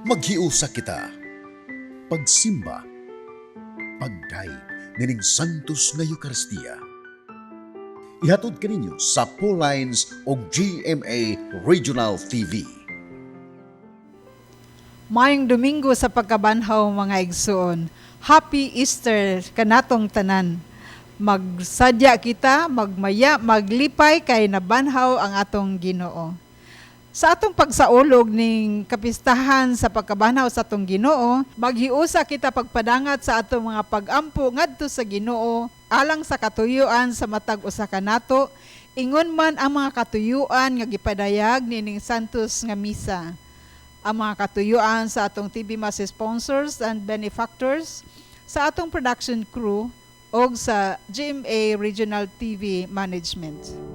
Maghiusa kita. Pagsimba. Pagdayeg nining Santos nga Eukaristiya. Ihatod kaninyo sa Lines o GMA Regional TV. Maayong Domingo sa Pagkabanhaw, mga igsoon. Happy Easter kanatong tanan. Magsadya kita, magmaya, maglipay kay nabanhaw ang atong Ginoo. Sa atong pagsaulog ning kapistahan sa pagkabanhaw sa atong Ginoo, maghiusa kita pagpadangat sa atong mga pagampo ngadto sa Ginoo alang sa katuyuan sa matag usa kanato, ingon man ang mga katuyuan nga gipadayag nining Santos nga Misa, ang mga katuyuan sa atong TV Mass sponsors and benefactors, sa atong production crew, og sa GMA Regional TV Management.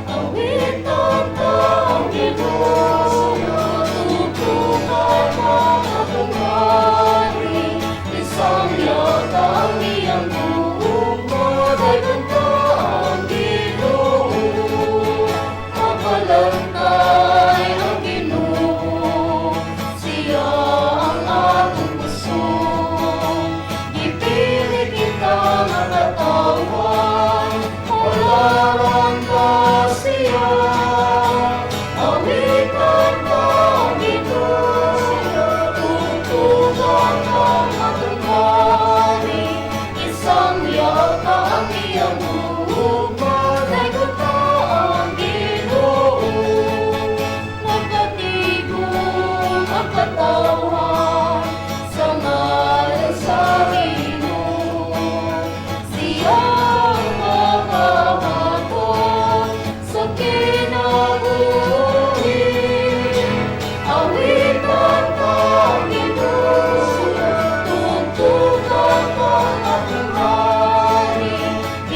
Awitan ta ang Ginoo, tugtugan ang atong hari, Isangya ta ang iyang gugma, dayon ta ang Ginoo. Mabalantay ang Ginoo, siya ang atong kusog. Gipili kita nga katawhan, halaran ta siya. Awitan ta ang Ginoo, tugtugan ang atong hari, Isangya ta ang iyang gugma, dayon ta ang Ginoo. Nagkatigom ang katawhan sa ngalan sa Ginoo. Siya ang makahatod sa kinabuhi. Awitan ta ang Ginoo, tugtugan ang atong hari,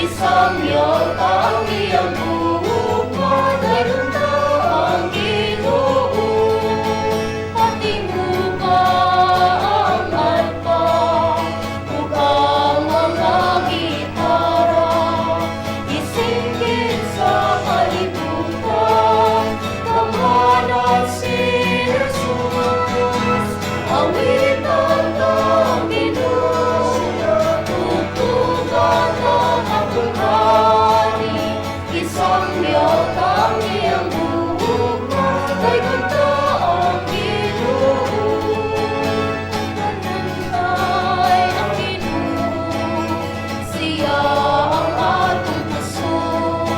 Isangya ta ang iyang gugma, dayon ta ang Ginoo. Patinguga ang arpa ug ang mga gitara, Isingkit sa kalibutan, Gamhanan si Jesus. Awitan ta ang Ginoo, tugtugan ang atong hari, Isangya ta ang iyang gugma, dayon ta ang Ginoo. Mabalantay ang Ginoo, siya ang atong kusog.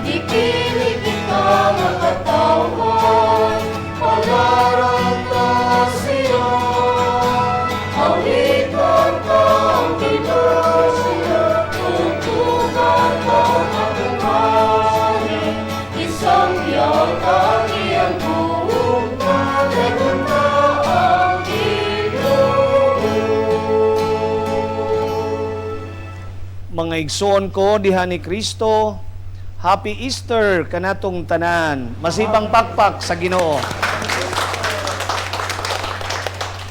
Gipili kita nga katawhan, halaran ta siya. Awitan ta ang Ginoo, tugtugan ang atong hari, Isangya ta ang iyang gugma, dayon ta ang Ginoo. Mga igsoon ko diha ni Kristo, Happy Easter kanatong tanan. Masibang pakpak sa Ginoo.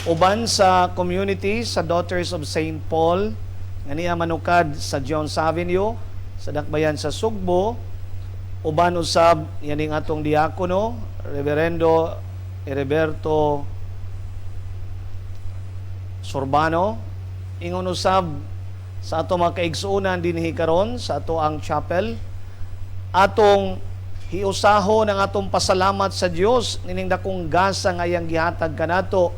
Uban sa community sa Daughters of St. Paul, nga niya manukad sa Jones Avenue, sa Dakbayan sa Sugbo. Uban usab yaning atong diakono, Reverendo Heriberto Sorbano. Ingon usab sa ato mga kaigsuonan dinhi karon sa ato ang chapel, atong hiusaho ng atong pasalamat sa Dios nining dakong gasa nga iyang gihatag kanato,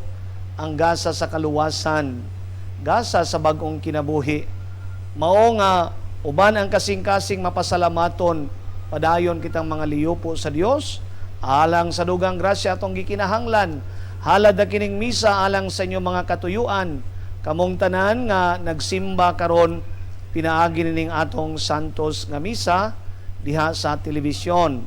ang gasa sa kaluwasan, gasa sa bag-ong kinabuhi. Mao nga uban ang kasing-kasing mapasalamaton, padayon kitang mga liyupo sa Dios alang sa dugang grasya atong gikinahanglan. Halad na kining misa alang sa inyong mga katuyuan, kamong tanan nga nagsimba karon pinaagi nining atong Santos nga misa diha sa telebisyon.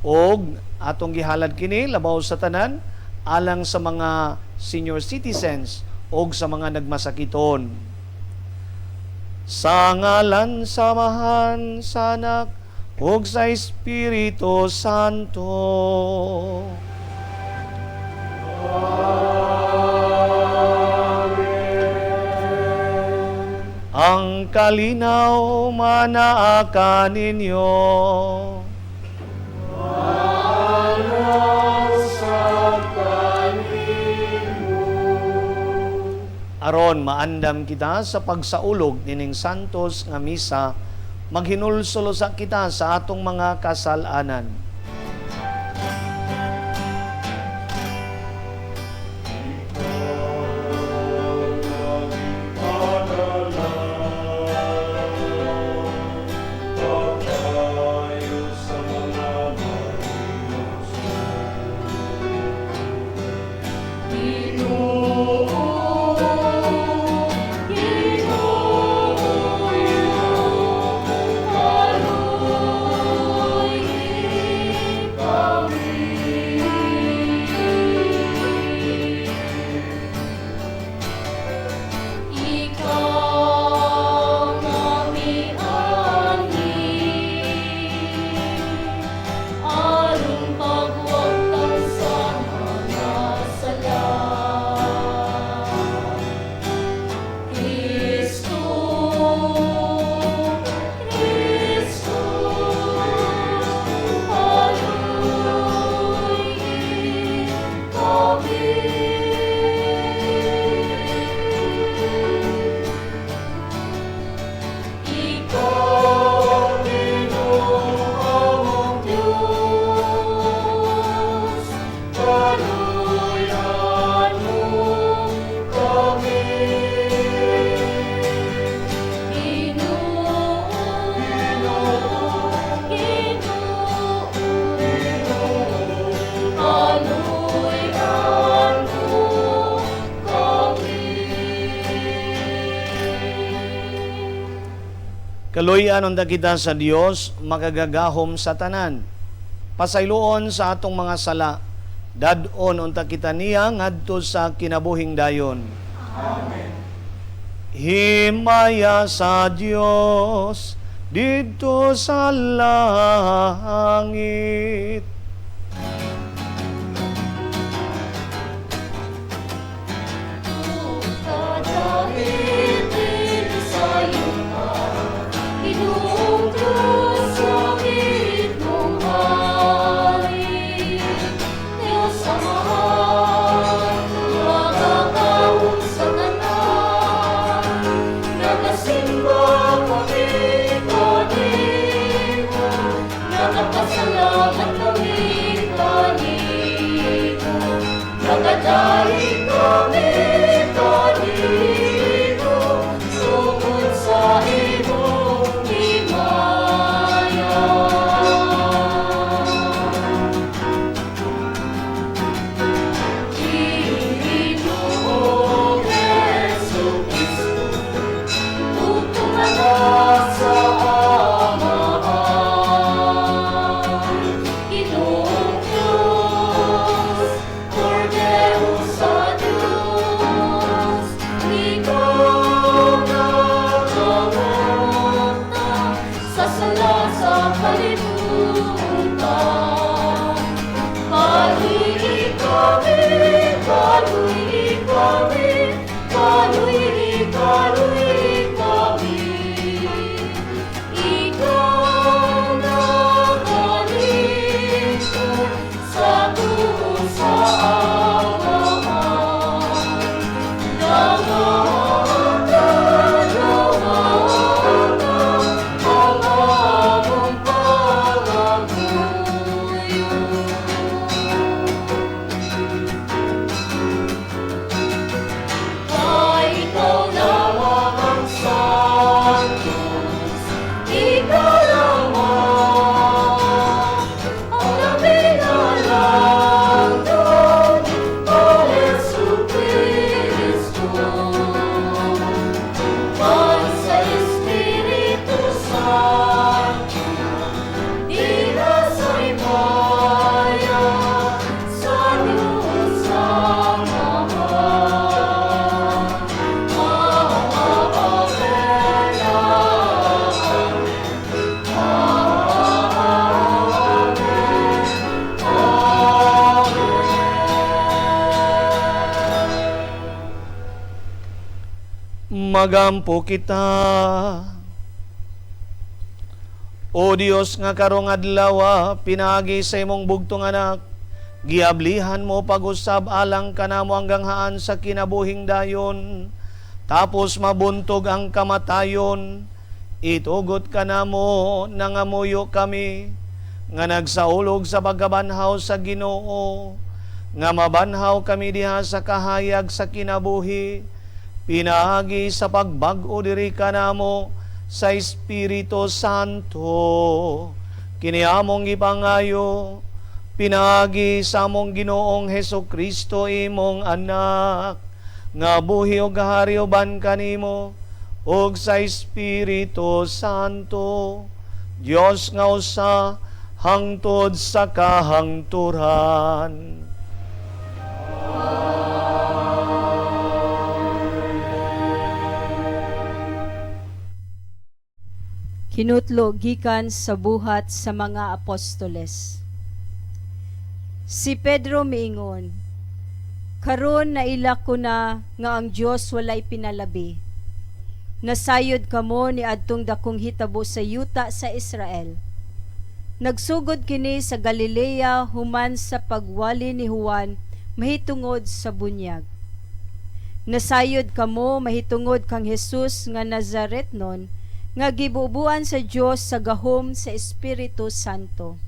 Og atong gihalad kini labaw sa tanan alang sa mga senior citizens og sa mga nagmasakiton. Sa ngalan sa Amahan, sa Anak, ug sa Espiritu Santo. Ang kalinaw manaa kaninyo. Aron maandam kita sa pagsaulog nining Santos nga misa, maghinulsol usa kita sa atong mga kasalanan. Ginoo, Ginoo, kaluy-i kami. Ikaw namianhi, aron pagwagtang sa mga sala. Kristo, Kristo, kaluy-i kami. Ikaw, Ginoo, among Diyos, kaluyan mo kami. Ginoo, Ginoo, kaluyan mo kami. Kaluyan unta kita sa Dios makagagahom sa tanan. Pasayloon sa atong mga sala, dad-on unta kita niya ngadto sa kinabuhing dayon. Amen. Himaya sa Dios didto sa langit. Kadait sa yuta, Ginoong Diyos, langit mong hari. Diyos Amahan, magagahom sa tanan, nagasimba kami kanimo, nagapasalamat kami kanimo, nagadait kami kanimo, tungod sa imong himaya. Ginoong Jesu-Cristo, bugtong anak sa Amahan. Ginoong Diyos, Kordero sa Diyos, ikaw nagawagtang sa sala sa kalibutan. Kaluy-i kami, kaluy-i kami, kaluy-i, kaluy-i kami. Ikaw Magampo kita. O Dios nga karong adlaw pinaagi sa imong bugtong anak, giablihan mo pag-usab alang kanamo ang ganghaan sa kinabuhing dayon, tapos mabuntog ang kamatayon. Itugot kanamo, nangamuyo kami nga nagsaulog sa pagkabanhaw sa Ginoo, nga mabanhaw kami diha sa kahayag sa kinabuhi, pinaagi sa pagbag-o diri kanamo sa Espiritu Santo. Kini among gipangayo pinaagi sa among Ginoong Heso Kristo, imong anak, nga buhi ug gahari uban kanimo ug sa Espiritu Santo, Dios nga usa, hangtod sa kahangturan. Kinutlo gikan sa Buhat sa mga Apostoles. Si Pedro miingon, "Karon naila ko na nga ang Dios walay pinalabi. Nasayod kamo ni adtong dakong hitabo sa yuta sa Israel. Nagsugod kini sa Galilea human sa pagwali ni Juan mahitungod sa bunyag. Nasayod kamo mahitungod kang Hesus nga Nazaretnon, nga gibubuan sa Dios sa gahom sa Espiritu Santo.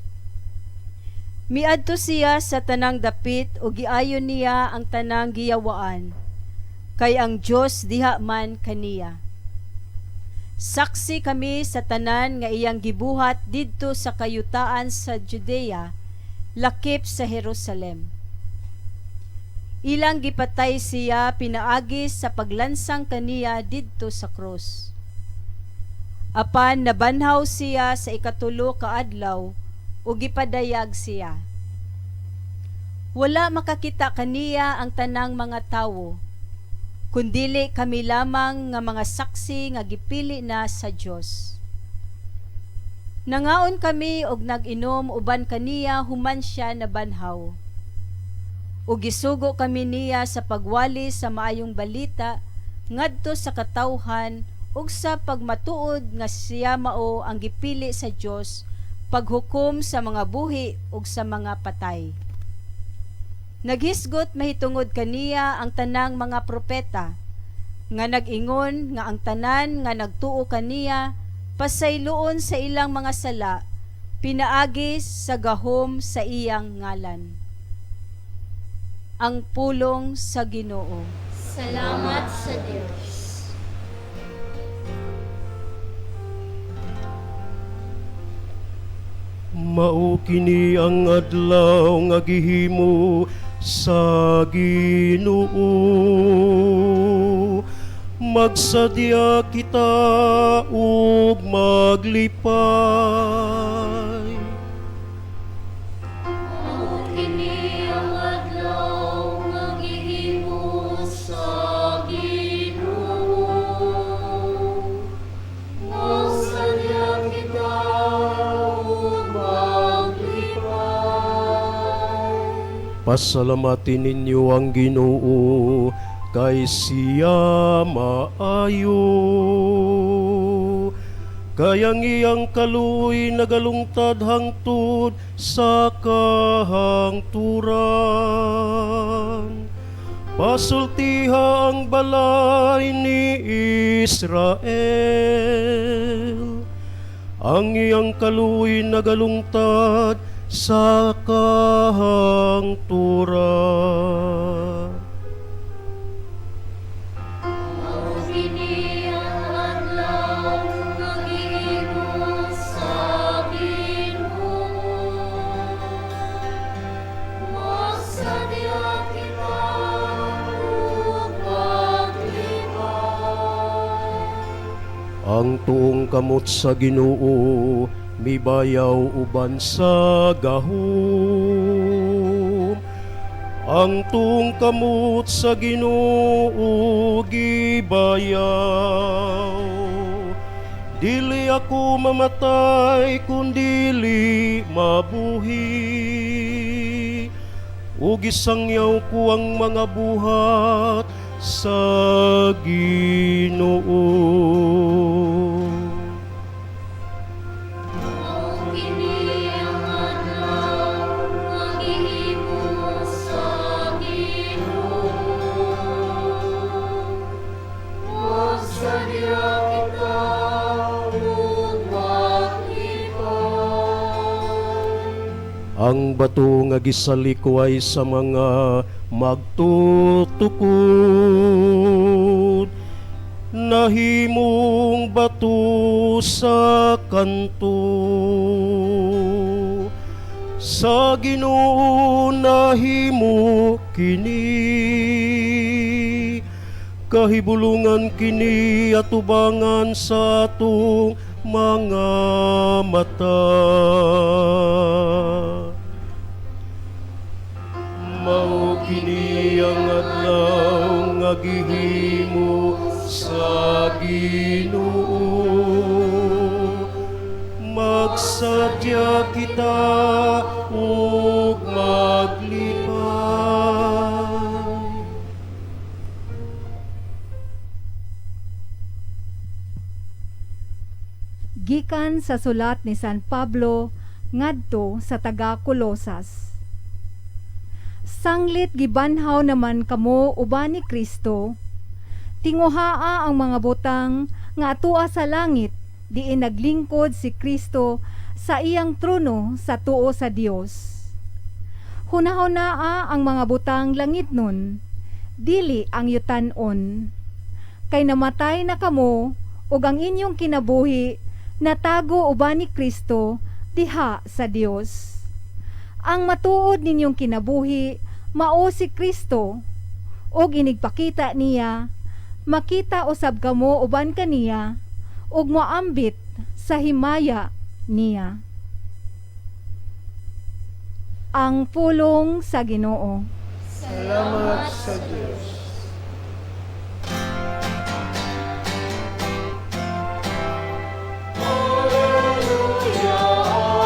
Miadto siya sa tanang dapit ug giayon niya ang tanang giyawaan, kay ang Dios diha man kaniya. Saksi kami sa tanan nga iyang gibuhat didto sa kayutaan sa Judea, lakip sa Jerusalem. Ilang gipatay siya pinaagi sa paglansang kaniya didto sa krus. Apan nabanhaw siya sa ikatulo ka adlaw ug gipadayag siya. Wala makakita kaniya ang tanang mga tawo, kundili kami lamang nga mga saksi nga gipili na sa Dios. Nangaon kami og nag-inom uban kaniya human siya nabanhaw. Ug gisugo kami niya sa pagwali sa maayong balita ngadto sa katawhan ug sa pagmatuod nga siya mao ang gipili sa Dios paghukom sa mga buhi ug sa mga patay. Naghisgot mahitungod kaniya ang tanang mga propeta nga nag-ingon nga ang tanan nga nagtuo kaniya pasayloon sa ilang mga sala pinaagi sa gahom sa iyang ngalan." Ang pulong sa Ginoo. Salamat sa Dios. Mao kini ang adlaw nga gihimo sa Ginoo. Magsadya kita ug maglipay. Mao kini ang adlaw nga gihimo sa Ginoo. Magsadya kita ug maglipay. Pasalamatin ninyo ang Ginoo, kay siya maayo. Kay ang iyang kaluoy nagalungtad hangtod sa kahangturan. Pasultiha ang balay ni Israel. Ang iyang kaluoy nagalungtad sa kahangturan. Mao kini ang adlaw nga gihimo sa Ginoo. Magsadya kita ug maglipay. Ang tuong kamot sa Ginoo mibayaw uban sa gahom. Ang tuong kamot sa Ginoo gibayaw. Dili ako mamatay kun dili mabuhi. Ug isangyaw ko ang mga buhat sa Ginoo. Mao kini ang adlaw nga gihimo sa Ginoo. Magsadya kita ug maglipay. Ang bato nga gisalikway sa mga magtutukod nahimong bato sa kanto. Sa Ginoo nahimo kini, kahibulungan kini atubangan sa atong mga mata. Mao kini ang adlaw nga gihimo sa Ginoo. Magsadya kita ug maglipay. Gikan sa sulat ni San Pablo ngadto sa taga Kolosas. Sanglit gibanhaw naman kamo uban ni Kristo, tinguhaa ang mga butang nga atua sa langit diin naglingkod si Kristo sa iyang trono sa tuo sa Dios. Hunahunaa ang mga butang langit nun, dili ang yutan-on. Kay namatay na kamo ug ang inyong kinabuhi natago uban ni Kristo diha sa Dios. Ang matuod ninyong kinabuhi mao si Kristo ug inigpakita niya, makita usab kamo uban kaniya ug moambit sa himaya niya. Ang pulong sa Ginoo. Salamat sa Diyos. Alleluia,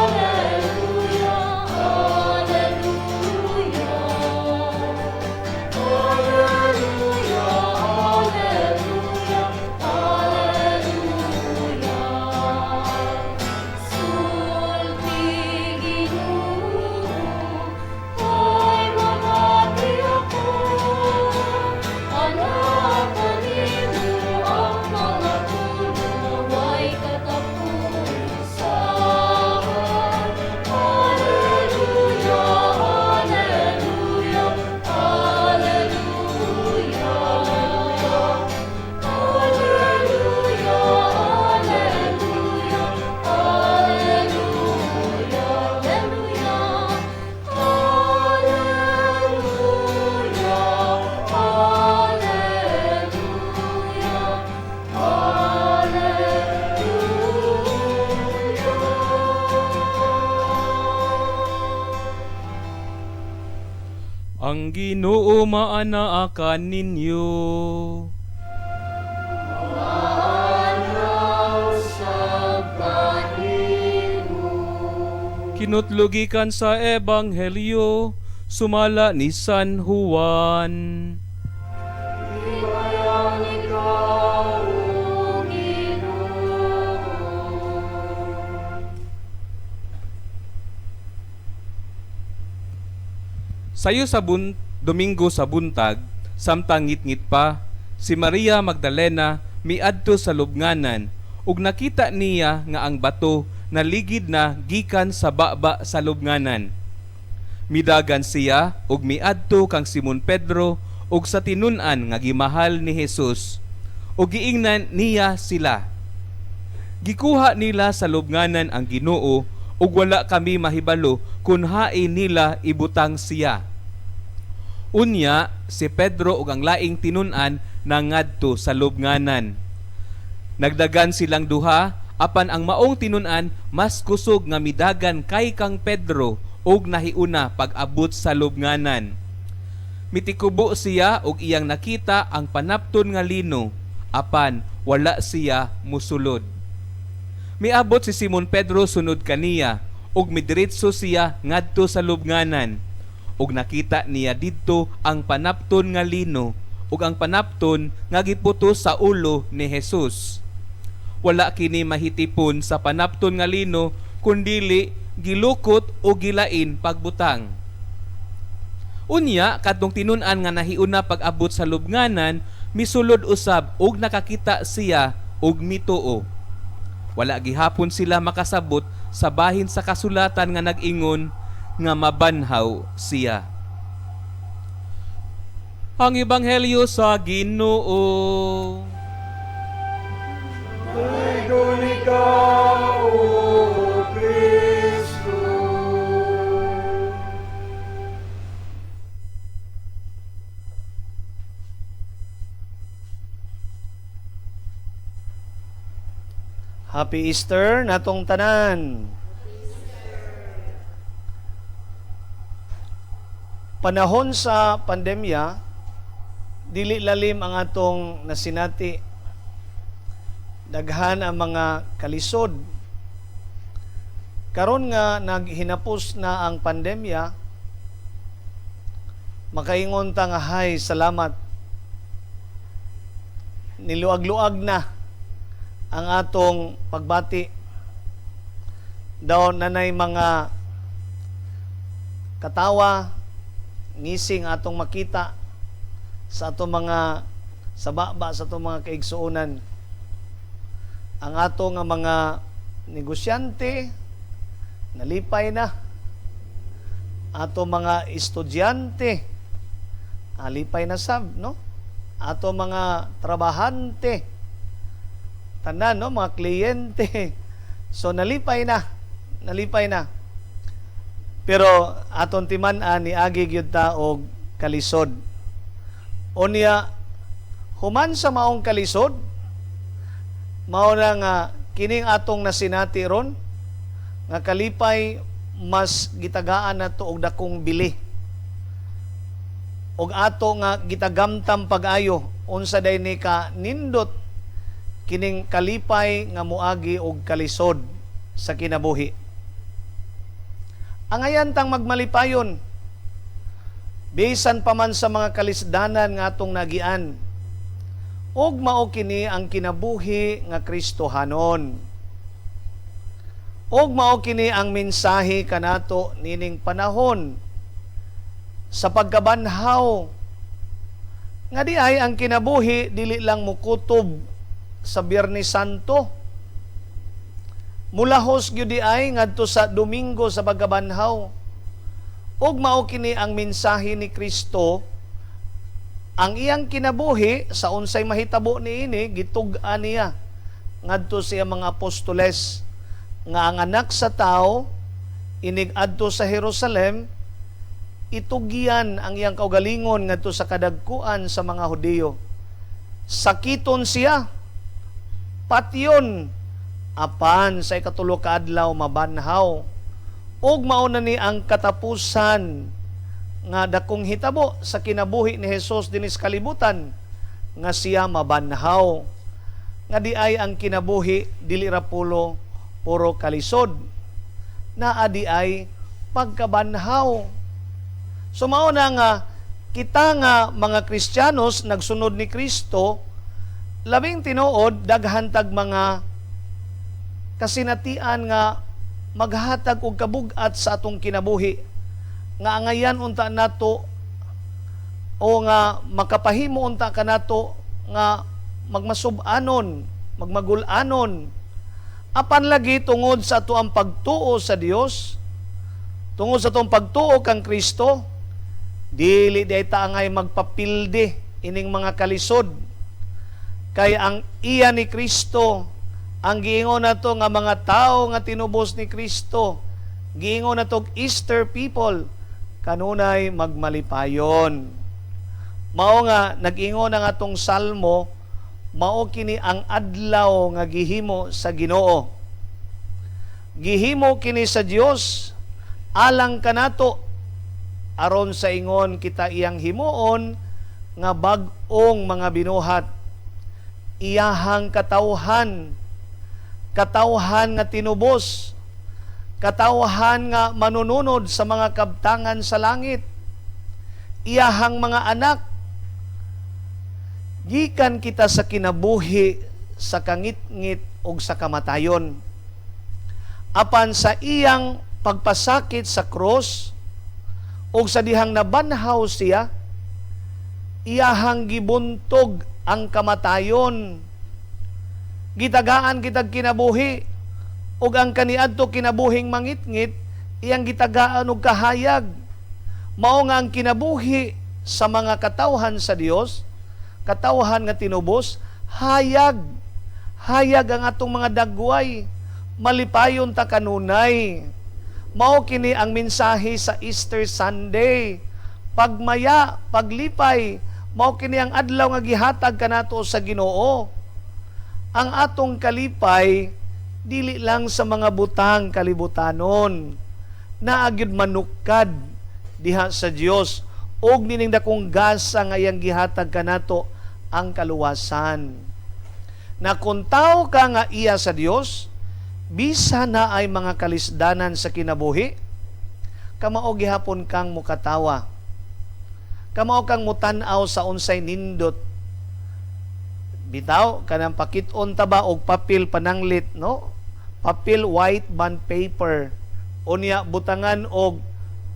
alleluia, alleluia. Alleluia, alleluia, alleluia. Sulti Ginoo, kay mamati ako. Anak kanimo ang mga tulo way katapusan. Alleluia, alleluia, alleluia. Alleluia, alleluia, alleluia, alleluia. Alleluia, alleluia, alleluia. Ang Ginoo maanaa kaninyo. Kinutlugikan sa Ebanghelyo sumala ni San Juan. Himayan ikaw, O Ginoo. Sayo sa Domingo sa buntag, samtang ngitngit pa, si Maria Magdalena miadto sa lubnganan ug nakita niya nga ang bato naligid na gikan sa baba sa lubnganan. Midagan siya ug miadto kang Simon Pedro ug sa tinun-an nga gimahal ni Jesus ug giingnan niya sila. Gikuha nila sa lubnganan ang Ginoo ug wala kami mahibalo kun hain nila ibutang siya. Unya si Pedro ug ang laing tinun-an nangadto sa lubnganan. Nagdagan silang duha apan ang maong tinun-an mas kusog nga midagan kay kang Pedro ug nahiuna pag-abot sa lubnganan. Mitikubo siya ug iyang nakita ang panapton nga lino apan wala siya musulod. Miabot si Simon Pedro sunod kaniya ug midiretso siya ngadto sa lubnganan ug nakita niya didto ang panapton nga lino ug ang panapton nga giputos sa ulo ni Jesus. Wala kini mahitipon sa panapton nga lino kundili gilukot o gilain pagbutang. Unya kadtong tinun-an nga nahiuna pag-abot sa lubnganan, misulod usab ug nakakita siya ug mituo. Wala gihapon sila makasabot sa bahin sa kasulatan nga nag-ingon nga mabanhaw siya. Ang Ebanghelyo sa Ginoo. Dayon ikaw, O Kristo. Happy Easter natong tanan. Panahon sa pandemya, dili lalim ang atong nasinati. Daghan ang mga kalisod. Karon nga naghinapos na ang pandemya, makaingon ta nga hay salamat. Niluag-luag na ang atong pagbati. Daw nanay mga katawa, ngising atong makita sa atong mga sababa, sa atong mga kaigsuonan. Ang ato nga mga negosyante nalipay na. Ato mga estudyante alipay na sab, no? Ato mga trabahante, tanan, no, mga kliyente. So nalipay na, nalipay na. Pero aton timan-an, niagi gyud ta og kalisod. Unya human sa maong kalisod, mao na nga kining atong nasinati ron nga kalipay mas gitagaan nato og dakong bili. Og ato nga gitagamtam pag-ayo unsa day ni ka nindot kining kalipay nga moagi og kalisod sa kinabuhi. Angayan tang magmalipayon bisan pa man sa mga kalisdanan nga atong nagian. Ug mao kini ang kinabuhi nga Kristohanon. Ug mao kini ang mensahe kanato nining panahon sa pagkabanhaw nga di ay ang kinabuhi dili lang mukutob sa Biyernes Santo. Mulahos gyud di ay ngadto sa Domingo sa pagkabanhaw. Ug mao kini ang mensahe ni Kristo, ang iyang kinabuhi sa unsay mahitabo niini gitug-an niya ngadto sa iyang mga apostoles nga ang anak sa tao inig adto sa Jerusalem, itugyan ang iyang kaugalingon ngadto sa kadagkuan sa mga Hudiyo. Sakiton siya, patyon, apan sa ikatulo ka adlaw mabanhaw. Ug mao na ni ang katapusan nga dakong hitabo sa kinabuhi ni Jesus dinhi sa kalibutan, nga siya mabanhaw. Nga di ay ang kinabuhi dili ra pulo puro kalisod, naa di ay pagkabanhaw. So mao na nga kita nga mga Kristiyanos nagsunod ni Kristo, labing tinuod daghan tag mga kasinatian nga maghatag og kabug-at sa atong kinabuhi, nga angayan unta nato o nga makapahimo unta kanato nga magmasub-anon, magmagul-anon. Apan lagi tungod sa ato ang pagtuo sa Dios, tungod sa atong pagtuo kang Kristo, dili di ta angay magpapildi ining mga kalisod. Kay ang iya ni Kristo, ang giingon nato nga mga tawo nga tinubos ni Kristo, giingon nato Easter people, kanunay magmalipayon. Mao nga nag-ingon ang atong salmo, mao kini ang adlaw nga gihimo sa Ginoo. Gihimo kini sa Dios alang kanato, aron sa ingon kita iyang himuon nga bag-ong mga binuhat, iyahang katawhan, katawhan nga tinubos, katawhan nga manununod sa mga kabtangan sa langit, iyahang mga anak, Gikan kita sa kinabuhi sa kangitngit ug sa kamatayon. Apan sa iyang pagpasakit sa krus ug sa dihang nabanhaw siya, iyahang gibuntog ang kamatayon. Gitagaan kitag kinabuhi ug ang kaniadto kinabuhing mangitngit, iyang gitagaan og kahayag. Mao nga ang kinabuhi sa mga katawhan sa Dios, katawhan nga tinubos, hayag. Hayag ang atong mga dagway, malipayon ta kanunay. Mao kini ang mensahe sa Easter Sunday. Pagmaya, paglipay, mao kini ang adlaw nga gihatag kanato sa Ginoo. Ang atong kalipay dili lang sa mga butang kalibutanon. Naa gyud manukad diha sa Dios og nining dakong gasa nga iyang gihatag kanato, ang kaluwasan. Na kung tao ka nga iya sa Dios, bisa naay mga kalisdanan sa kinabuhi, kamao gihapon kang mukatawa. Kamao kang mutan-aw sa unsay nindot. Bitaw kanang pakit-on ta ba og papel pananglit, no? Papel, white bond paper. Unya butangan og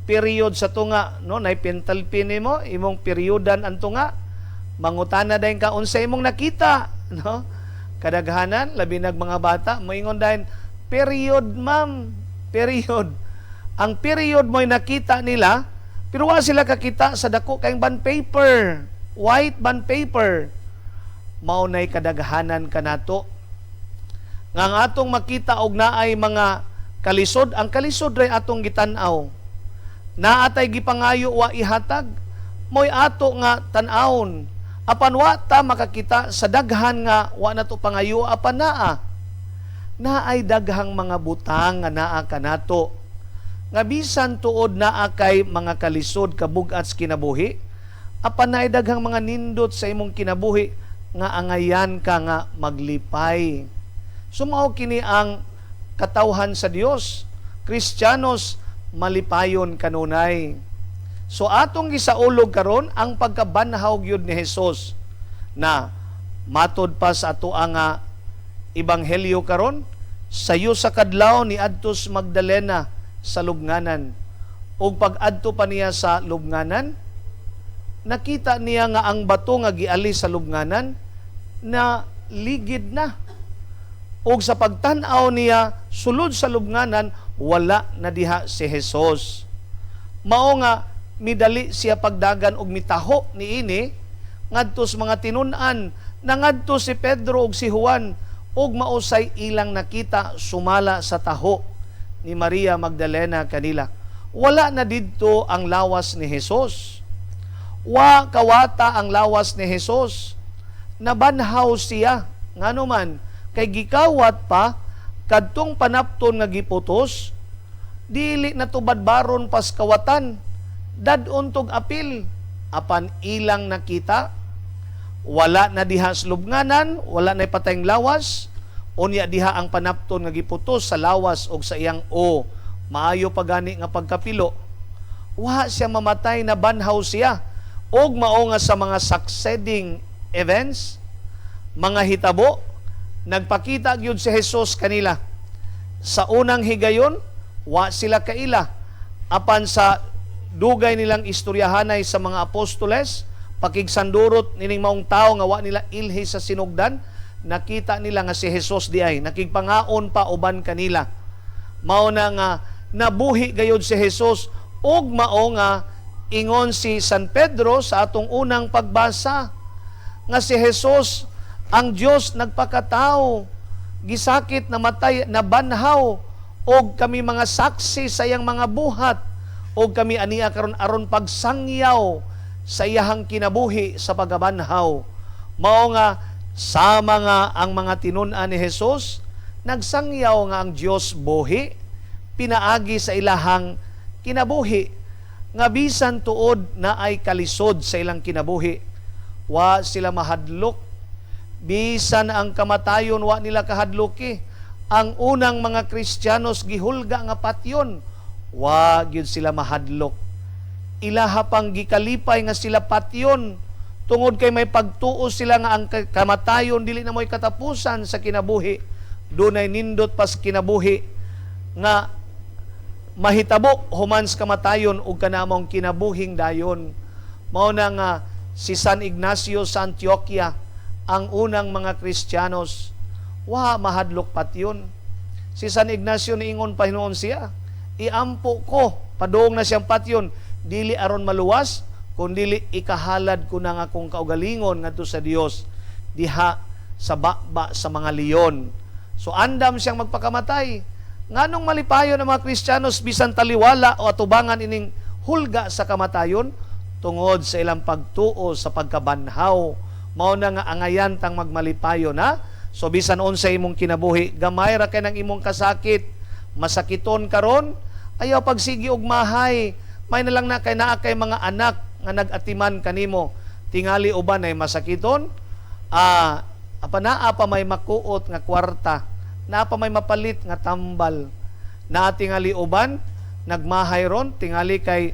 period sa tunga, no? Nay pentel pen nimo, imong periodan ang tunga. Mangutana dayon ka, "Unsay imong nakita?" no? Kadaghanan, labi nag mga bata, moingon dayon, "Period, ma'am, period." Ang period mo'y nakita nila, pero wa sila kakita sa dako kayong bond paper, white bond paper. Mao nay kadaghanan kanato nga ang atong makita og naay mga kalisod, ang kalisod ray atong gitan-aw. Naa tay gipangayo, wa ihatag, mo'y ato nga tan-awon. Apan wa ta makakita sa daghan nga wa nato pangayo apan naa. Naay daghang mga butang nga naa kanato nga bisan tuod naa kay mga kalisod, kabugat sa kinabuhi, apan naay daghang mga nindot sa imong kinabuhi nga angayan ka nga maglipay. So mao kini ang katawhan sa Dios, Kristiyanos, malipayon kanunay. So atong gisaulog karon ang pagkabanhaw gyud ni Hesus na matod pa sa ato nga ebanghelyo karon, sayo sa kadlaw ni adtos Magdalena sa lubnganan. Ug pag-adto pa niya sa lubnganan, nakita niya nga ang bato nga gialis sa lubnganan na ligid na. Ug sa pagtan-aw niya sulod sa lubnganan, wala na diha si Jesus. Mao nga midali siya pagdagan og mitaho niini ngadto sa mga tinun-an, nangadto si Pedro ug si Juan, ug mausay ilang nakita sumala sa taho ni Maria Magdalena kanila. Wala na didto ang lawas ni Jesus. Wa kawata ang lawas ni Jesus. Nabanhaw siya. Ngano man kay gikawat pa kadtong panapton nga giputos, dili na tubadbaron pas kawatan, dad-on tog apil. Apan ilang nakita, wala na diha sa lubnganan, wala na patayng lawas. Unya diha ang panapton nga giputos sa lawas og sa iyang o maayo pa gani nga pagkapilo. Wa siya mamatay, nabanhaw siya. Og mao nga sa mga succeeding events, mga hitabo, nagpakita gyud si Jesus kanila. Sa unang higayon, wa sila kaila. Apan sa dugay nilang istoryahanay sa mga apostoles, pakigsandurot nining maong tao nga wa nila ilhi sa sinugdan, nakita nila nga si Jesus di ay nakigpangaon pa uban kanila. Mao na nga nabuhi gayud si Jesus, ug mao nga ingon si San Pedro sa atong unang pagbasa nga si Jesus ang Dios nagpakatao, gisakit, namatay, nabanhaw, og kami mga saksi sa iyang mga buhat, og kami ania karon aron pagsangyaw sa iyahang kinabuhi sa pagabanhaw. Mao nga sama nga ang mga tinun-an ni Jesus nagsangyaw nga ang Dios buhi pinaagi sa ilahang kinabuhi, nga bisan tuod na ay kalisod sa ilang kinabuhi, wa sila mahadlok. Bisan ang kamatayon, wa nila kahadloki. Ang unang mga Kristiyanos gihulga nga patyon, wa gyud sila mahadlok. Ilaha pang gikalipay nga sila patyon. Tungod kay may pagtuo sila nga ang kamatayon dili na mo'y katapusan sa kinabuhi. Dunay nindot pas kinabuhi nga mahitabo human sa kamatayon ug kanamong kinabuhing dayon. Mao na nga si San Ignacio sa Antioquia, ang unang mga Kristiyanos, wa mahadlok patyon. Si San Ignacio, niingon pa hinuon siya, "Iampo ko, padung na siyang patyon, dili aron maluwas, kundili ikahalad ko na nga akong kaugalingon ngadto sa Dios diha sa baba sa mga leon." So andam siyang magpakamatay. Nganong malipayon ang mga Kristiyanos bisan taliwala o atubangan ining hulga sa kamatayon? Tungod sa ilang pagtuo sa pagkabanhaw. Mao na nga angayan tang magmalipayon, ha. So bisan unsa imong kinabuhi, gamay ra kay ng imong kasakit, masakiton karon, ayaw pagsigi og mahay. May na lang na kay naa kay mga anak nga nag-atiman kanimo. Tingali uban ay masakiton, apa, naa pa may makuot nga kwarta, naa pa may mapalit nga tambal. Naa tingali uban nagmahay ron, tingali kay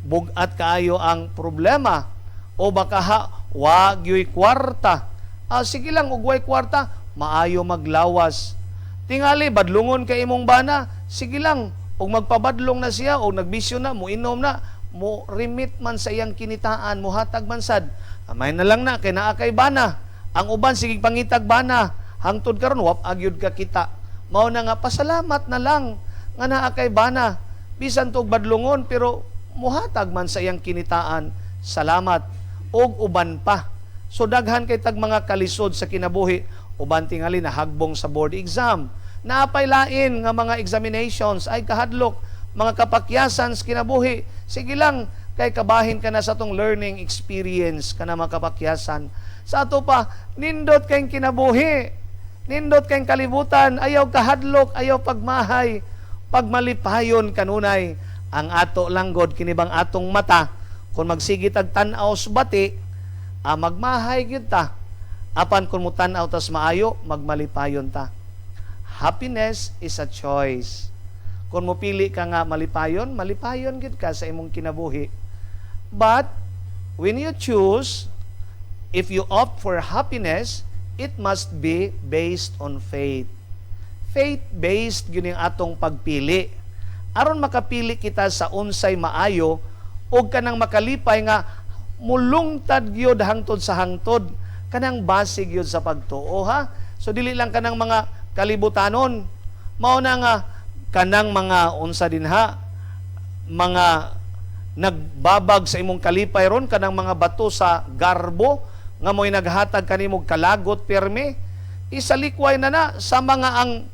bugat kaayo ang problema o baka ha wa gyoy kwarta. Sige lang, og way kwarta, maayo maglawas. Tingali badlungon kay imong bana, sige lang, og magpabadlong na siya o nagbisyo na, muinom na, mo remit man sa iyang kinitaan, muhatag man sad. Amay na lang na kay naa kay bana. Ang uban sige pangitag bana, hangtod karon wa gyud ka kita. Mao na nga pasalamat na lang nga naa kay bana, bisan tog badlungon pero muhatag man sa iyang kinitaan. Salamat og uban pa. So daghan kay tag mga kalisod sa kinabuhi. Uban tingali nahagbong sa board exam, naapay lain nga mga examinations, ay kahadlok, mga kapakyasan sa kinabuhi. Sige lang, kay kabahin ka na sa atong learning experience kana mga kapakyasan. Sa ato pa, nindot kayong kinabuhi, nindot kayong kalibutan. Ayaw kahadlok, ayaw pagmahay, pagmalipayon kanunay. Ang ato langgod kini bang atong mata, kung magsige tag tan-aw sa bati, magmahay gyud ta. Apan kung mutan-aw tas maayo, magmalipayon ta. Happiness is a choice. Kung mopili ka nga malipayon, malipayon gyud ka sa imong kinabuhi. But when you choose, if you opt for happiness, it must be based on faith. Faith-based gyud yung atong pagpili. Aron makapili kita sa unsay maayo og kanang makalipay nga mulungtad gyud hangtod sa hangtod, kanang base gyud sa pagtuo, ha. So dili lang kanang mga kalibutanon. Mao na nga kanang mga unsa dinha, mga nagbabag sa imong kalipay ron, kanang mga bato sa garbo nga mo'y naghatag kanimo kalagot pirmi, isalikway na na sa mga ang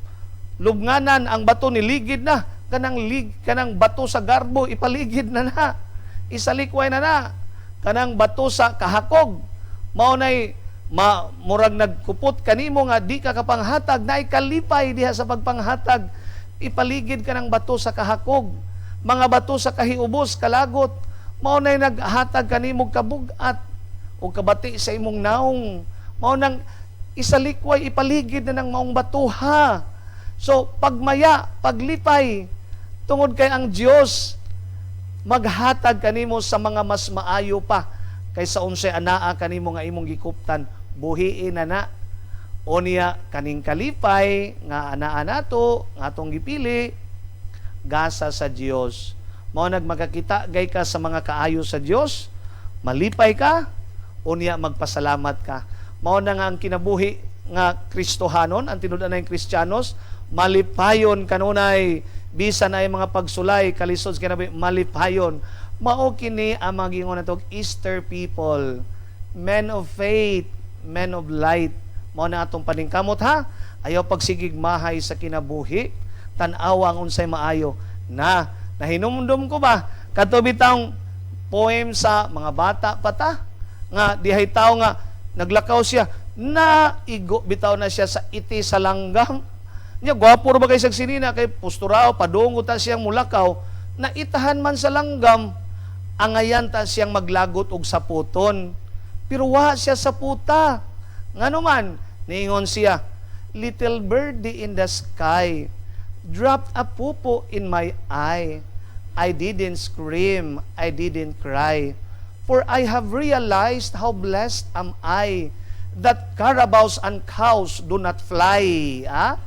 lubnganan, ang bato niligid na, kanang bato sa garbo, ipaligid na na, isalikway na na. Kanang bato sa kahakog, mao nay murag nagkupot kanimo nga di ka kapanghatag, naay kalipay diha sa pagpanghatag, ipaligid ka ng bato sa kahakog. Mga bato sa kahiubos, kalagot, mao nay naghatag kanimo kabug-at o kabati sa imong naong, mao nang isalikway, ipaligid na ng maong bato, ha. So pagmaya, paglipay, tungod kay ang Dios maghatag kanimo sa mga mas maayo pa kaysa unsay anaa kanimo nga imong gikuptan. Buhiin na na. Unya kaning kalipay nga anaa nato nga atong gipili, gasa sa Dios. Mao nagmakakita gay ka sa mga kaayo sa Dios, malipay ka, unya magpasalamat ka. Mao na nga ang kinabuhi nga Kristohanon, ang tinud-anay Kristiyanos, malipayon kanunay bisan ay mga pagsulay, kalisod sa kinabuhi, malipayon. Mao kini ang mga gingon nato Easter people, men of faith, men of light. Mao na atong paningkamot, ha. Ayaw pagsigig mahay sa kinabuhi, tan-awa ang unsay maayo. Na nahinumdum ko ba kadto bitawng poem sa mga bata pa ta nga dihay tao nga naglakaw siya, na igo bitaw na siya sa iti sa langgam niya? Gwapo ra ba kay siyang sinina kay posturao, padungo ta siyang mulakaw, na itahan man sa langgam, angayan ta siyang maglagot og saputon, pero wa siya sa puta. Ngano man, niingon siya, "Little birdie in the sky dropped a pupo in my eye. I didn't scream, I didn't cry." For I have realized how blessed am I that carabaos and cows do not fly." Ah?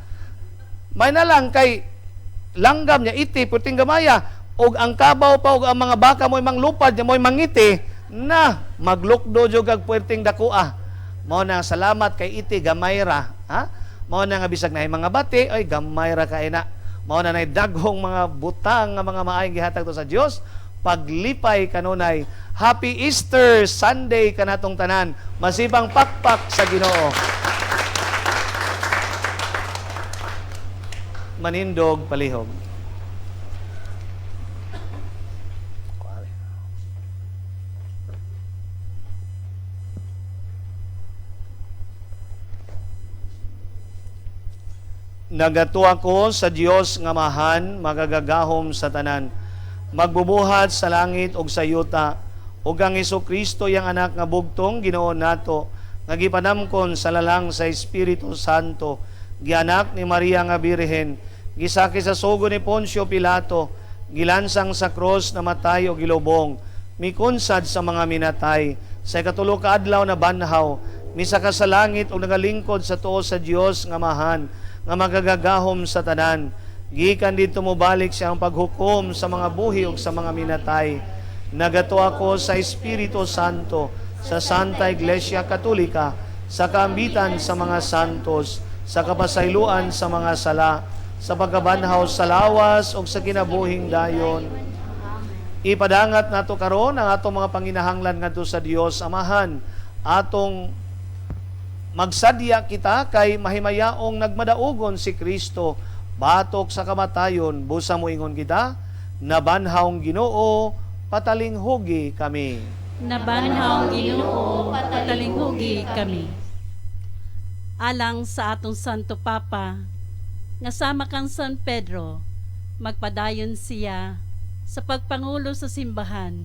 May na lang kay langgam niya iti puting gamaya og ang kabaw pa og ang mga baka mo'y manglupad niya mo'y mangiti na maglukdo jud kag puwerteng dakoa. Mao na salamat kay iti gamay ra, ha? Mao na nga bisag naay mga bati, ay gamay ra kay na. Mao na nay daghong mga butang nga mga maayong gihatag to sa Dios. Paglipay kanunay. Happy Easter Sunday kanatong tanan. Masipang pakpak sa Ginoo. Manindog palihog. Nagatuwa ko sa Dios nga Amahan, magagagahom sa tanan, magbubuhat sa langit ug sa yuta, ug ang Kristo yang anak nga bugtong Ginoo nato, nga gipanamkon sa lalang sa Espiritu Santo, gianak ni Maria nga Birhen, gisaki sa sugo ni Poncio Pilato, gilansang sa krus, namatay o gilubong, mikunsad sa mga minatay, sa ikatulo ka adlaw na banhaw, misaka sa langit ug nagalingkod sa tuo sa Dios nga Amahan, nga magagagahom sa tanan. Gikan dito mobalik siya ang paghukom sa mga buhi ug sa mga minatay. Nagatuo ako sa Espiritu Santo, sa Santa Iglesia Katolika, sa kaambitan sa mga santos, sa kapasayloan sa mga sala, sa pagkabanhaw sa lawas ug sa kinabuhing dayon. Ipadangat nato karon ang atong mga panginahanglan ngadto sa Dios Amahan. Atong magsadya kita kay mahimayaong nagmadaugon si Kristo batok sa kamatayon. Busa moingon kita, nabanhawng Ginoo, patalinghugi kami. Nabanhaw Ginoo, patalinghugi kami. Alang sa atong Santo Papa, nga sama kang San Pedro, magpadayon siya sa pagpangulo sa simbahan,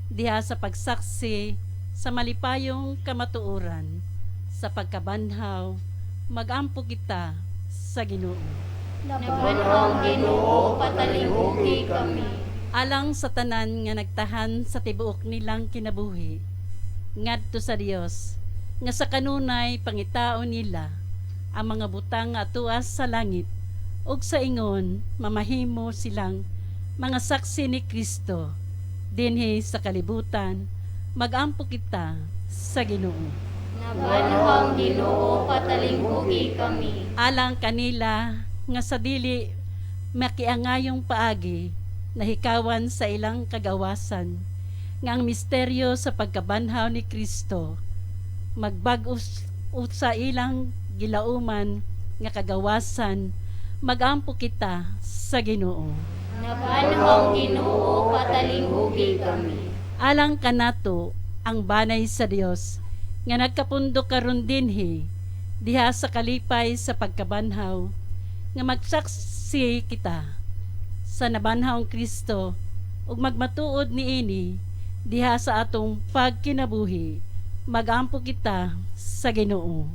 diha sa pagsaksi sa malipayong kamatuoran, sa pagkabanhaw, magampo kita sa Ginoo. Nabanhaw Ginoo, patalinghugi kami. Alang sa tanan nga nagtahan sa tibuok nilang kinabuhi ngadto sa Dios, nga sa kanunay pangitaon nila ang mga butang nga atuas sa langit, ug sa ingon mamahimo silang mga saksi ni Kristo dinhi sa kalibutan, magampo kita sa Ginoo. Nabanhaw Ginoo, patalinghugi kami. Alang kanila nga sa dili makiangayong paagi nahikawan sa ilang kagawasan, nga ang misteryo sa pagkabanhaw ni Kristo magbag-os sa ilang gilauman nga kagawasan, magampo kita sa Ginoo. Nabanhaw Ginoo, patalinghugi kami. Alang kanato ang banay sa Dios nga nagkapundo karon dinhi diha sa kalipay sa pagkabanhaw, nga magsaksi kita sa nabanhawng Kristo ug magmatuod niini diha sa atong pagkinabuhi, magampo kita sa Ginoo.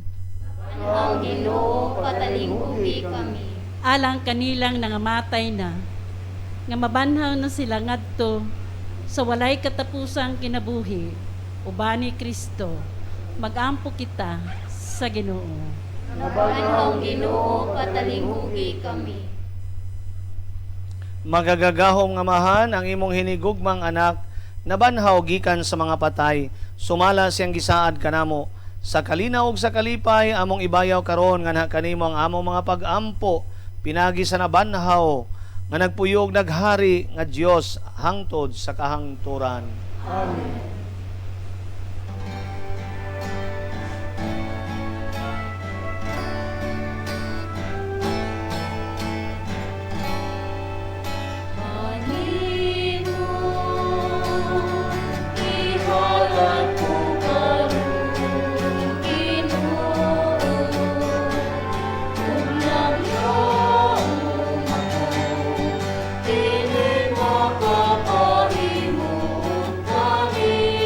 Nabanhaw Ginoo, patalinghugi kami. Alang kanilang nangamatay na, nga mabanhaw na sila ngadto sa walay katapusang kinabuhi uban ni Kristo, magampo kita sa Ginoo. Nabanhaw Ginoo, patalinghugi kami. Magagagahom nga Amahan, ang imong hinigugmang anak nabanhaw gikan sa mga patay, sumala siyang gisaad kanamo. Sa kalinaw ug sa kalipay among ibayaw karon nganha kanimo ang among mga pag-ampo pinagi sa nabanhaw nga nagpuyog naghari nga Dios hangtod sa kahangturan. Amen. Kini makapahimo kami.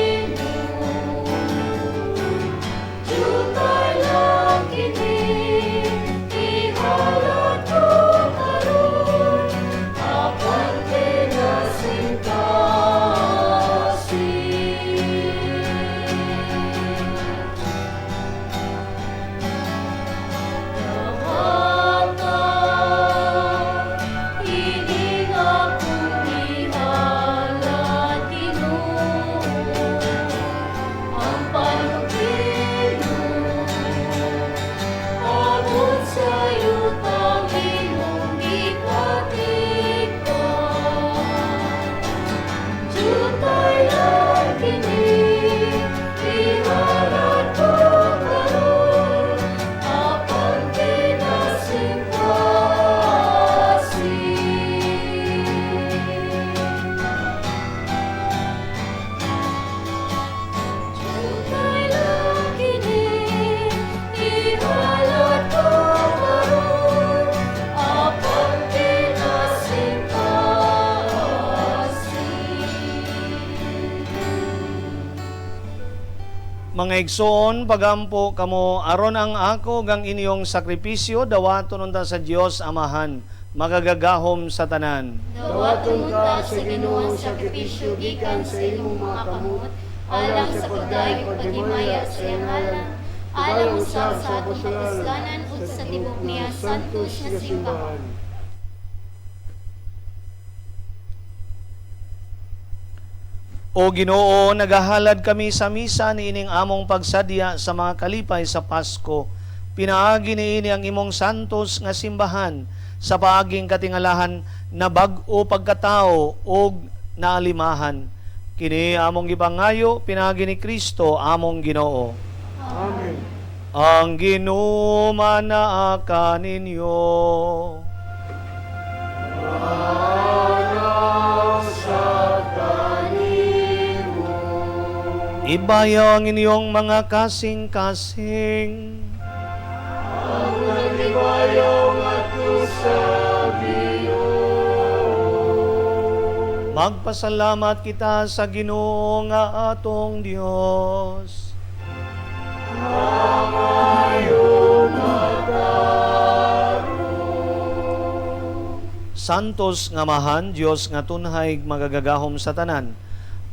Mga igsoon, pagampo kamo aron ang ako gang inyong sakripisyo dawaton unta sa Dios Amahan, makagagahom sa tanan. Dawaton unta sa Ginoo ang sakripisyo gikan sa imong mga kamot, alang sa pagdayeg ug paghimaya sa iyang ngalan, alang usab sa atong kapuslanan ug sa tibuok niya santos nga simbahan. O Ginoo, nagahalad kami sa misa niining among pagsadya sa mga kalipay sa Pasko. Pinaagi niini ang imong santos nga simbahan sa paaging katingalahan na bag-o pagkatao ug naalimahan. Kini among gipangayo pinaagi ni Kristo among Ginoo. Amen. Ang Ginoo manaa kaninyo. Ibayaw ang inyong mga kasing-kasing. Magpasalamat kita sa Ginoo nga atong Dios. Santos nga Amahan, Dios nga tunhay magagagahom sa tanan.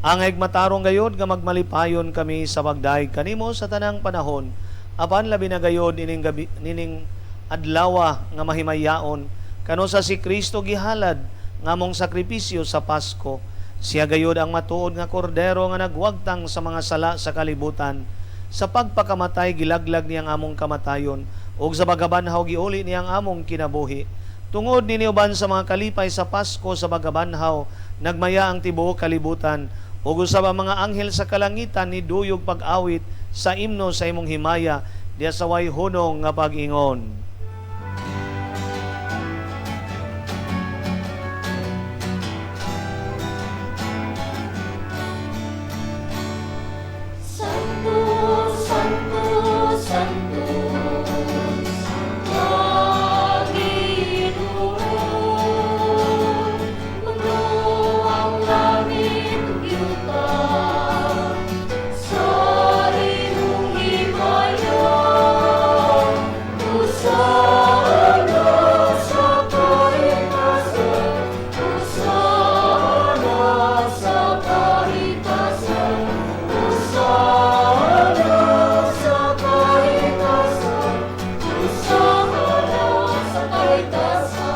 Angay matarong gayod nga magmalipayon kami sa pagdayeg kanimo sa tanang panahon. Apan labi na gayod ining gabi, nining adlawa nga mahimayaon kano sa si Kristo gihalad nga among sakripisyo sa Pasko. Siya gayod ang matuod nga kordero nga nagwagtang sa mga sala sa kalibutan. Sa pagpakamatay gilaglag niyang among kamatayon ug sa pagkabanhaw giuli niyang among kinabuhi. Tungod nini uban sa mga kalipay sa Pasko sa pagkabanhaw, nagmaya ang tibuok kalibutan ug usab ang mga anghel sa kalangitan ni duyog pag-awit sa imno sa imong himaya diha sa way hunong nga pag-ingon. Santo, Santo, Santo, nga Ginoo, puno ang langit ug yuta sa imong himaya. Hosana sa kahitasan, Hosana sa kahitasan, Hosana sa kahitasan, Hosana sa kahitasan.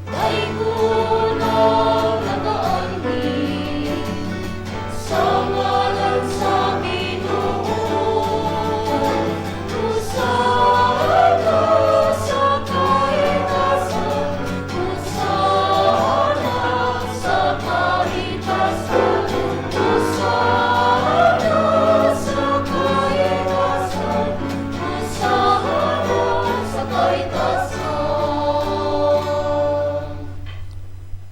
Daygon ang nagaanhi sa ngalan sa Ginoo. Hosana sa kahitasan, Hosana sa kahitasan, Hosana sa kahitasan, Hosana sa kahitasan.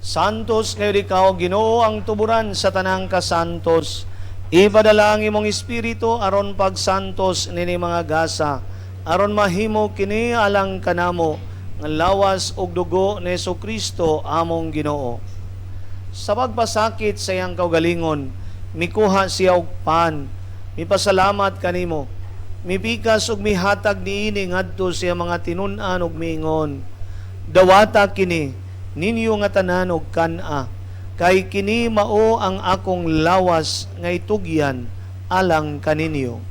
Santos kayo ikaw, Ginoo, ang tuburan sa tanang kasantos. Ipadala ang imong espiritu aron pagsantos nini mga gasa, aron mahimo kini alang kanamo nga lawas ug dugo ni Kristo among Ginoo. Sa pagpasakit sa iyang kaugalingon, mikuha siya og pan, mipasalamat kanimo, mipikas ug mihatag niini ngadto sa iyang mga tinun-an ug miingon, dawata kini ninyo nga tanan og kan-a, kay kini mao ang akong lawas nga itugyan alang kaninyo.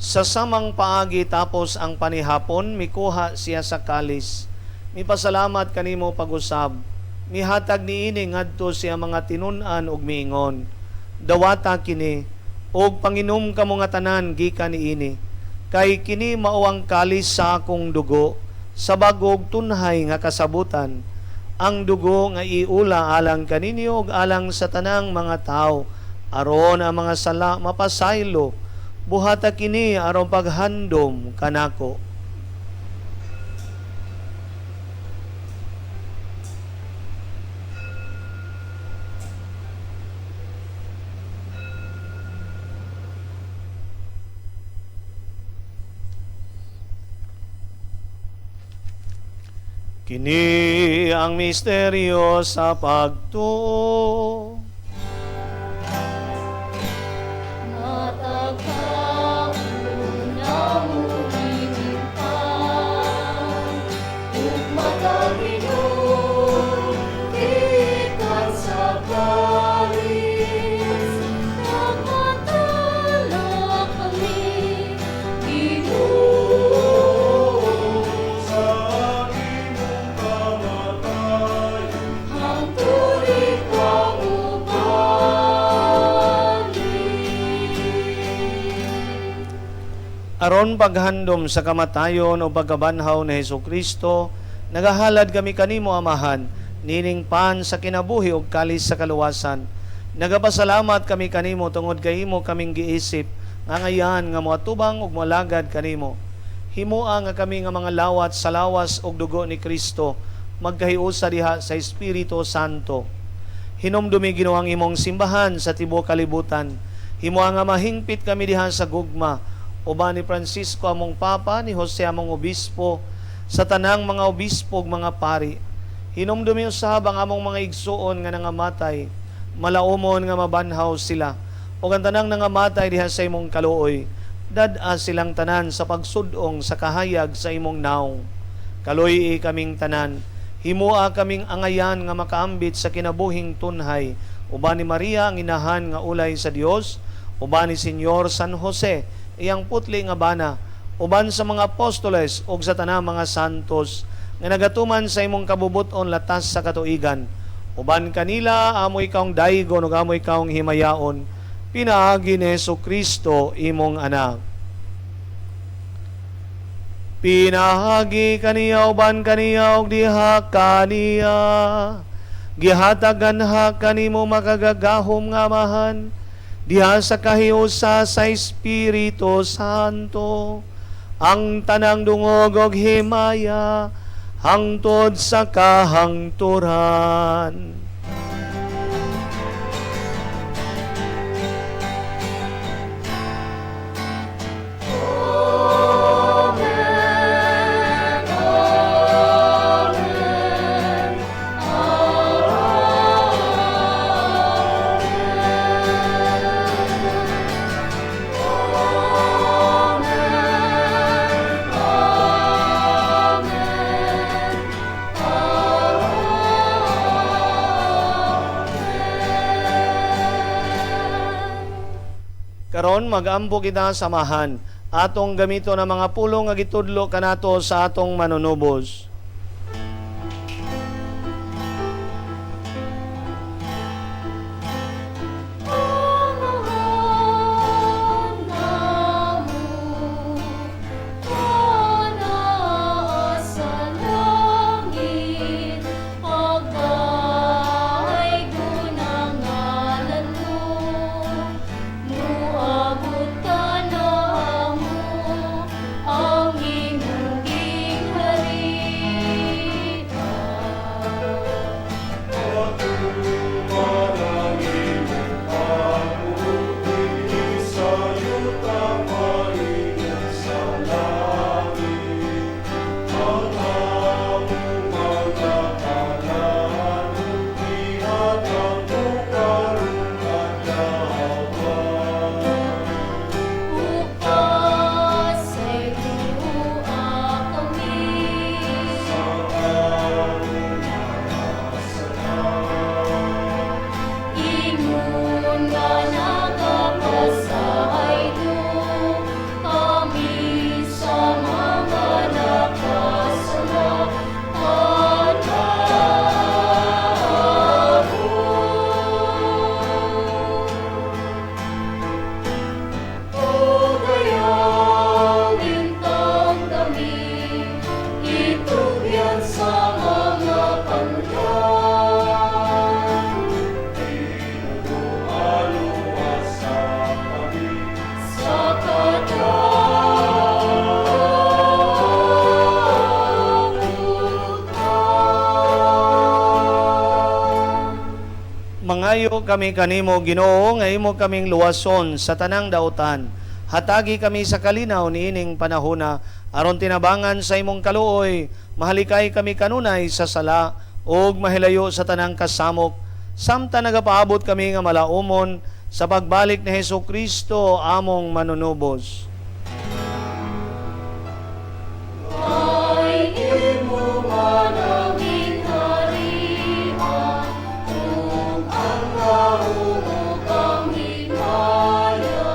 Sa samang paagi tapos ang panihapon, mikuha siya sa kalis. Mipasalamat kanimo pag-usab. Mihatag niini ngadto siya mga tinun-an ug miingon, dawata kini og panginom kamo nga tanan gikan niini, kay kini mao ang kalis sa akong dugo sa bag-ong tunhay nga kasabutan, ang dugo nga iula alang kaninyo ug alang sa tanang mga tawo, aron ang mga sala mapasaylo. Buhata kini aron paghandom kanako. Kini ang misteryo sa pagtuo. Matag namo ining pan, ug matag inom gikan sa kalis, nagmatala kami, Ginoo, sa imong kamatayon, hangtod ikaw mobalik. Aron paghandom sa kamatayon o pagkabanhaw ni Hesus Kristo, nagahalad kami kanimo, Amahan, nining pan sa kinabuhi ug kalis sa kaluwasan. Nagapasalamat kami kanimo tungod kay imo kaming giisip nga ngayan nga moatubang ug moalagad kanimo. Himoa nga kami nga mga lawat sa lawas ug dugo ni Kristo magkahiusa diha sa Espiritu Santo. Hinumdumi, Ginoo, ang imong simbahan sa tibuok kalibutan. Himoa nga mahingpit kami diha sa gugma uban ni Francisco among Papa, ni Jose among obispo, sa tanang mga obispo ug mga pari. Hinumdumi usab ang among mga igsuon nga nangamatay, malaumon nga mabanhaw sila. Ug ang tanang nangamatay diha sa imong kaluoy, dad-a silang tanan sa pagsudong sa kahayag sa imong nawong. Kaluy-i kaming tanan, himoa kaming angayan nga makaambit sa kinabuhing tunhay, uban ni Maria ang inahan nga ulay sa Dios, uban ni Senyor San Jose, iyang putli nga bana, uban sa mga apostoles ug sa tanang mga santos nga nagatuman sa imong kabubuton latas sa katuigan. Uban kanila amo ikawng daygon ug amo ikawng himayaon pinaagi ni Hesus Kristo imong anak. Pinaagi kaniya, uban kaniya ug diha kaniya, gihatagan ha kanimo makagagahom nga Amahan diha sa kahiusa sa Espiritu Santo ang tanang dungog og himaya hangtod sa kahangturan. Amen. Amen. Amen. Amen. Amen. Karon magampo kita sa Amahan. Atong gamito na mga pulong nga gitudlo kanato sa atong manunubos. Amahan namo, anaa sa langit, pagdaygon ang ngalan mo, muabot ka namo, ang imong gingharian. Patuman ang imong pagbuot dinhi sa yuta maingon sa langit. Ang among mga kalanon ihatag mo karong adlaw. Ug pasayloa kami Sa among mga sala. Ingon nga nagapasaylo kami sa mga nakasala kanamo. Ug ayaw intang kami itugyan sa mga pangulan. Ginoo, luwasa kami. Sa kadakutan. Mangayo kami kanimo, Ginoo, nga imo kaming luwason sa tanang dautan. Hatagi kami sa kalinaw niining panahona. Aron tinabangan sa imong kaluoy, mahalikay kami kanunay sa sala ug mahilayo sa tanang kasamok, samtang nagapaabot kami nga malaumon sa pagbalik ni Hesus Kristo among manunubos. Ay imo mananging harian, ug ang kaumukang himaya.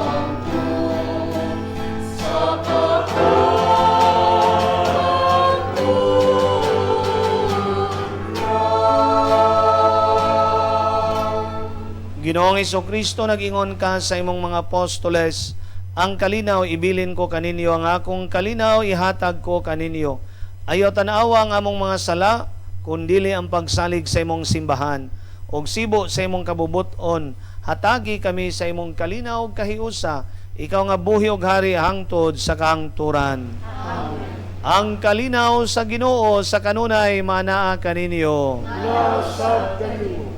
Hangtod sa kakangturan. Ginoong Kristo, nag-ingon ka sa imong mga apostoles, ang kalinaw ibilin ko kaninyo, ang akong kalinaw ihatag ko kaninyo. Ayaw tan-awa ang among mga sala, kundili ang pagsalig sa imong simbahan. Og sibo sa imong kabubuton, hatagi kami sa imong kalinaw ug kahiusa, ikaw nga buhi og hari hangtod sa kahangturan. Amen. Ang kalinaw sa Ginoo sa kanunay manaa kaninyo. Nasab kanimo.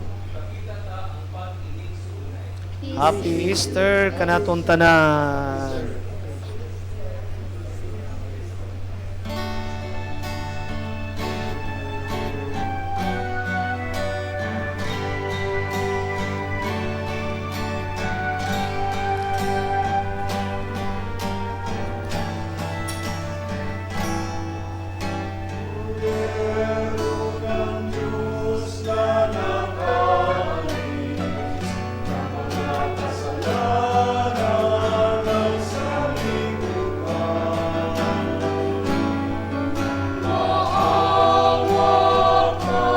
Happy Easter kanatong tanan. Kang Diyos na nakaalis ng mga kasalanan ng sanlibutan. Maawa ka sa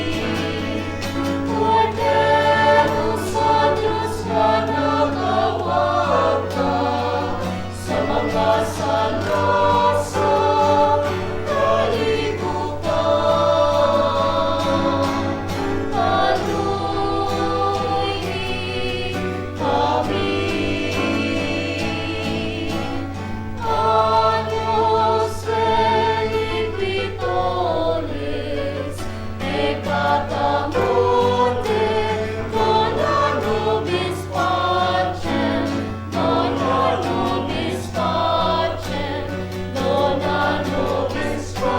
amin. Kordero sa Diyos nga nagawagtang sa mga sala sa kalibutan. Kaluyhi kami. Agnus Redemptoris, peccata mundi, dona nobis pacem, dona nobis pacem, dona nobis pacem.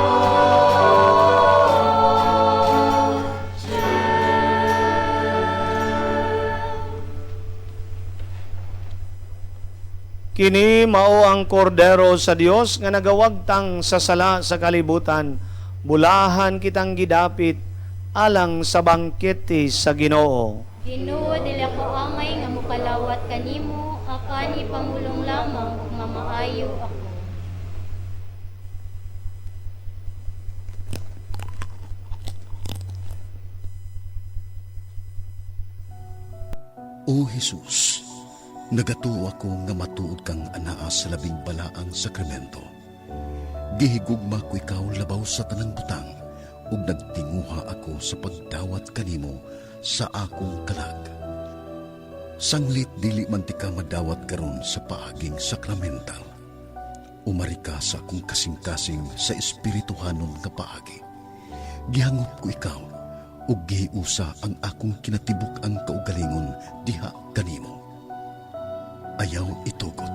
Kini mao ang kordero sa Dios nga nagawagtang sa sala sa kalibutan. Bulahan kitang gidapit alang sa bangkete sa Ginoo. Ginoo, dili ako angay nga mokalawat kanimo, apan ipamulong lamang ug mamaayo ako. O Jesus, nagatuo ako nga matuod kang anaa sa labing balaang sakramento. Gihigugma ko ikaw labaw sa tanang butang ug nagtinguha ako sa pagdawat kanimo sa akong kalag. Sanglit dili man tika madawat karon sa paaging sakramental. Umari ka sa akong kasing-kasing sa espirituhanon nga paagi. Gihangop ko ikaw ug gihiusa ang akong kinatibuk-ang kaugalingon diha kanimo. Ayaw itugot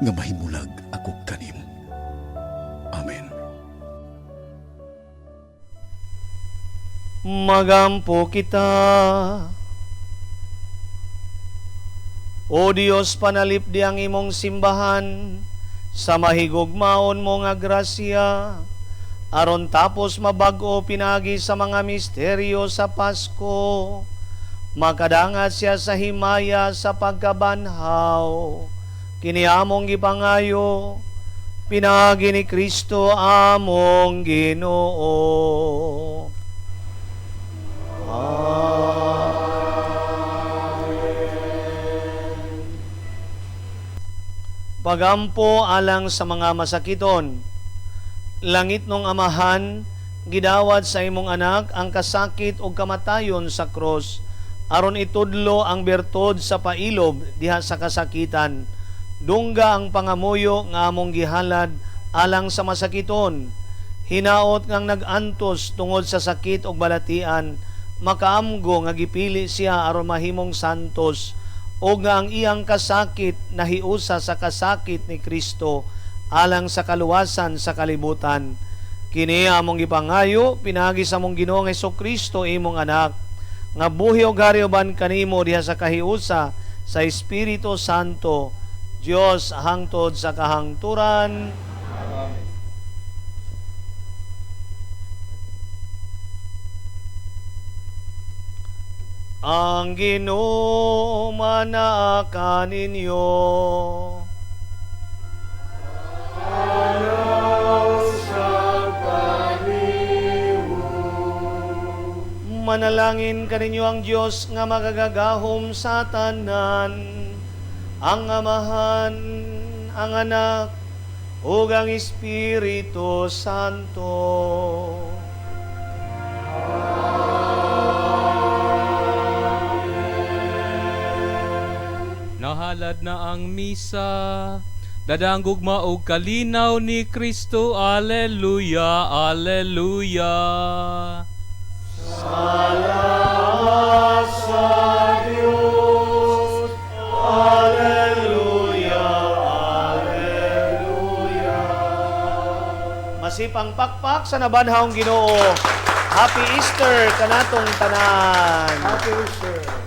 nga mahimulag ako kanimo. Amen. Magampo kita. O Dios, panalipdi ang imong simbahan sa mahigugmaon mo nga grasya, aron tapos mabag-o pinagi sa mga misteryo sa Pasko, makadangat siya sa himaya sa pagkabanhaw. Kini among gipangayo, pinagi ni Kristo among Ginoo. Amen. Pagampo alang sa mga masakiton. Langit nong Amahan, gidawat sa imong anak ang kasakit o kamatayon sa krus, aron itudlo ang bertud sa pailob diha sa kasakitan. Dungga ang pangamuyo nga among gihalad alang sa masakiton. Hinaot ngang nag-antos tungod sa sakit o balatian, makaamgo nga gipili siya aron mahimong santos o nga ang iyang kasakit nahiusa sa kasakit ni Kristo alang sa kaluwasan sa kalibutan. Kini among gipangayo pinaagi sa among Ginoong Hesukristo, imong anak, nga buhi og hari uban kanimo diha sa kahiusa sa Espiritu Santo, Dios hangtod sa kahangturan. Amen. Ang Ginoo manaa kaninyo. Manalangin kaninyo ang Dios nga makagagahom sa tanan, ang Amahan, ang Anak, ug ang Espiritu Santo. Nahalad na ang misa. Dadang gugma og kalinaw ni Kristo. Alleluia, alleluia. Salamat sa Diyos. Alleluia, alleluia. Masipang pakpak sa nabanhawng Ginoo. Happy Easter kanatong tanan. Happy Easter.